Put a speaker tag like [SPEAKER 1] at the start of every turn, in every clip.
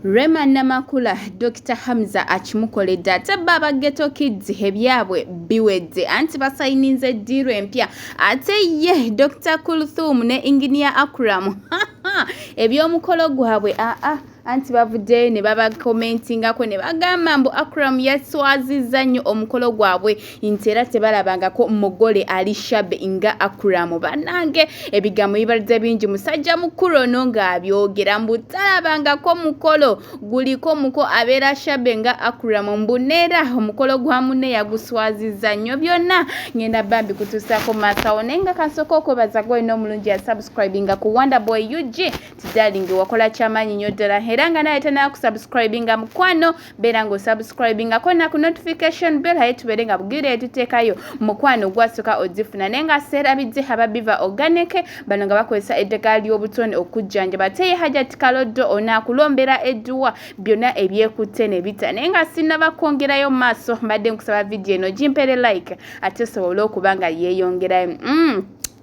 [SPEAKER 1] Rema Namakula, Dokita Hamza akimukoledde ate bo aba Ghetto Kids ebyabwe biwedde anti basayininze ddiiru empya ate ye Dokita Kulthum ne Engineer Akram eby'omukolo gwabwe aa anti bavuddeyo ne babakomentingako ne bagamba mbu Akram yaswazizza nnyo omukolo gwabwe nti era tebalabangako mugole ali shabe nga Akram. Bannange ebigambo bibadde bingi, musajja mukulu ono ng'abyogera mbu talabangako mukolo guliko muko abeera shabe nga Akram, mbu neera omukolo gwa munne yaguswazizza nnyo. Byonna ngenda bambi kutuusaako maaso awo, naye nga kansooka okwebaza gwolina omulungi ya subscribinga ku Wonder Boy UG ti darling, wakola kyamaanyi nnyo ddala, era nga naye tanakusubscribinga mukwano, beera ng'osubscribingako na ku notification bell aye tubeere nga bugire tuteekayo mukwano gwasooka ozifuna. Naye nga seerabidde aba Biva Organic, bano nga bakozesa eddagala ly'obutonde okujjanjaba, ate ye Hajat Kaloddo onaakulombera edduwa byonna ebyekutte ne bita. Naye nga sinnaba kwongerayo mu maaso, mbadde nkusaba vidiyo eno gimpere like ate osobole okuba nga yeeyongerayo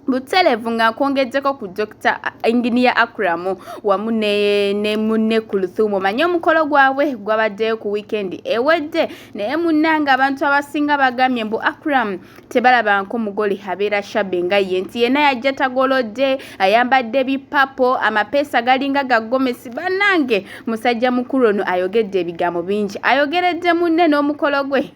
[SPEAKER 1] butereevu nga nkwongeddeko ku Dr Engineer Akram wamu ne munne Kulthum. Omanye omukolo gwabwe gwabaddeyo ku weekend ewedde, naye munnange abantu abasinga bagambye mbu Akram tebalabanko mugole abeera shabe nga ye, nti yenna yajja tagolodde, ayambadde bipapo, amapeesa galinga ga gomesi. Bannange musajja mukulu ono ayogedde ebigambo bingi, ayogeredde munne n'omukolo gwe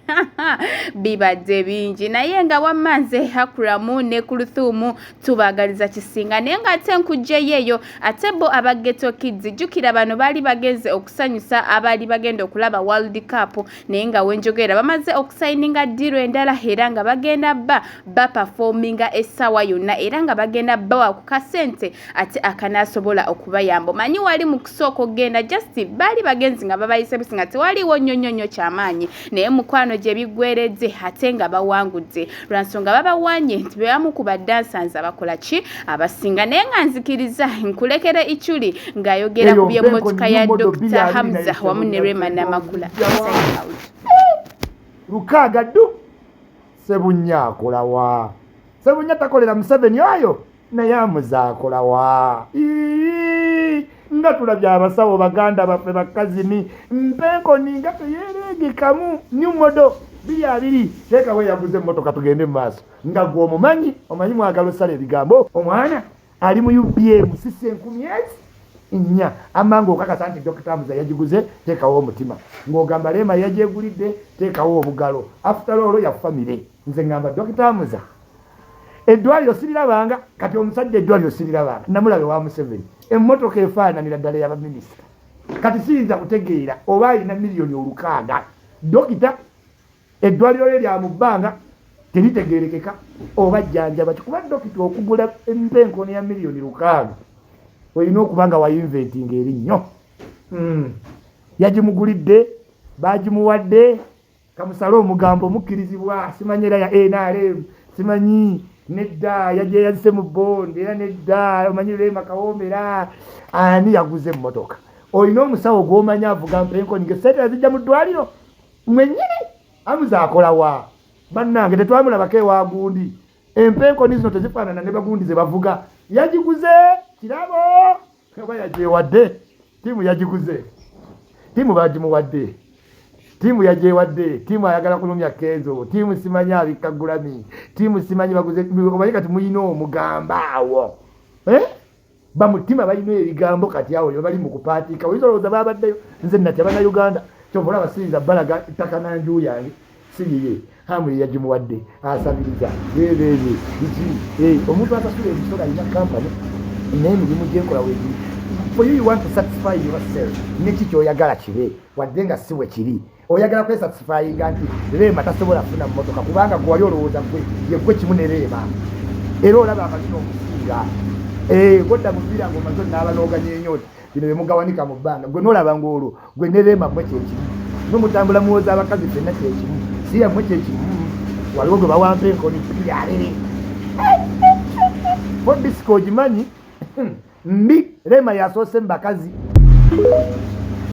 [SPEAKER 1] bibadde bingi, naye nga wamma nze Akram ne Kulthum tubaagaliza kisinga. Naye ng'ate nkugjeyo eyo, ate bo aba Ghetto Kids, jjukira bano baali bagenze okusanyusa abaali bagenda okulaba World Cup, naye nga wenjogera bamaze okusayininga ddiiro endala, era nga bagenda ba baperforminga essaawa yonna, era nga bagenda bawa ku kasente ate akanaasobola okubayamba. Omanyi wali mu kusooka okugenda just baali bagenzi nga babayise busi nga tewaliiwo nnyo nnyo nnyo kyamaanyi, naye mukwano gye biggweredde ate nga bawangudde lwansonga babawanye nti be bamu ku badansanzi abakola ki abasinga. Naye nga nzikiriza nkulekere Ichuli ng'ayogera ku by'emmotoka ya Dr Hamza wamu ne Rema Namakula.
[SPEAKER 2] 600 ddu. Sebunya akolawa? Sebunya takolera Museveni oyo, naye amuza akolawa? Nga tulabye abasawo baganda baffe bakazini mpenkoni nga teyeregekamu. New model 20, teekawo eyaguze emmotoka, tugende mu maaso. Nga gwe omumanyi, omanyi mwagala osala ebigambo. Omwana ali mu UBM sisi 4000 ama ng'okakasa nti Dr Hamza yagiguze, teekawo omutima. Ng'ogamba Rema yagyegulidde, teekawo obugalo. After all ya family. Nze ngamba Dr Hamza eddwaliro sirirabanga kati omusajja eddwaliro sirirabanga namulabe wa Museveni, emmotoka efaananira ddala eyabaminisita. Kati siyinza kutegeera oba alina miliyoni 600 dokita, eddwaliro lye lya mu bbanga teritegerekeka oba jjanjaba kikuba. Dokita okugula empenkoni ya miliyoni 600 olina okuba nga wainventinga erinnyo. Yagimugulidde, bagimuwadde, kamusale omugambo mukkirizibwa, simanyi era ya NRM, simanyi nedda yagyeyazise mu bond, era nedda omanyi Rema Kawoomera ani yaguze emmotoka. Olina omusawo gw'omanyi avuga mpenkoni nga esente yazijja mu ddwaliro mwennyini? Amuza akolawa? Bannange tetwamulabako ewa gundi. Empenkoni zino tezifaanana ne bagundi ze bavuga. Yagiguze kirabo oba yagyewadde? Tiimu yagiguze, tiimu bagimuwadde, tiimu yagyewadde, tiimu ayagala kulumya Kenzo, tiimu simanyi abikka Gulami, tiimu simanyi baguze. Omanyi kati muyina omugamba awo, eh? Bamutima balina ebigambo kati awo bali mu kupaatiika, oyinza olowooza babaddeyo. Nze natya Bannayuganda, kyova olaba siyinza balaga ttaka nanju yange si yiye. Hamu ye yagimuwadde, asabiriza bebeebe biki? Eh, omuntu asasula emisolo alina kampani n'emirimu gyenkola wegiri. For you, you want to satisfy yourself neki kyoyagala kibe, wadde nga si bwe kiri. Oyagala kwesatisfyinga nti Rema tasobola kufuna mmotoka kubanga gwe wali olowooza gwe yegwe kimu ne Rema, era olaba amazina omusinga. Eh, godda mupiira ng'omaze onaaba n'oganyeenya oti bino byemugawanika mu bbanga, gwe nolaba ng'olwo gwe ne Rema mmwe kyekimu, mwe mutambula muwoza abakazi ffenna kyekimu, si yammwe kyekimu. Waliwo gwe bawampa enkoni 20 fo disiko ogimanyi mbi. Rema yasoose mu bakazi.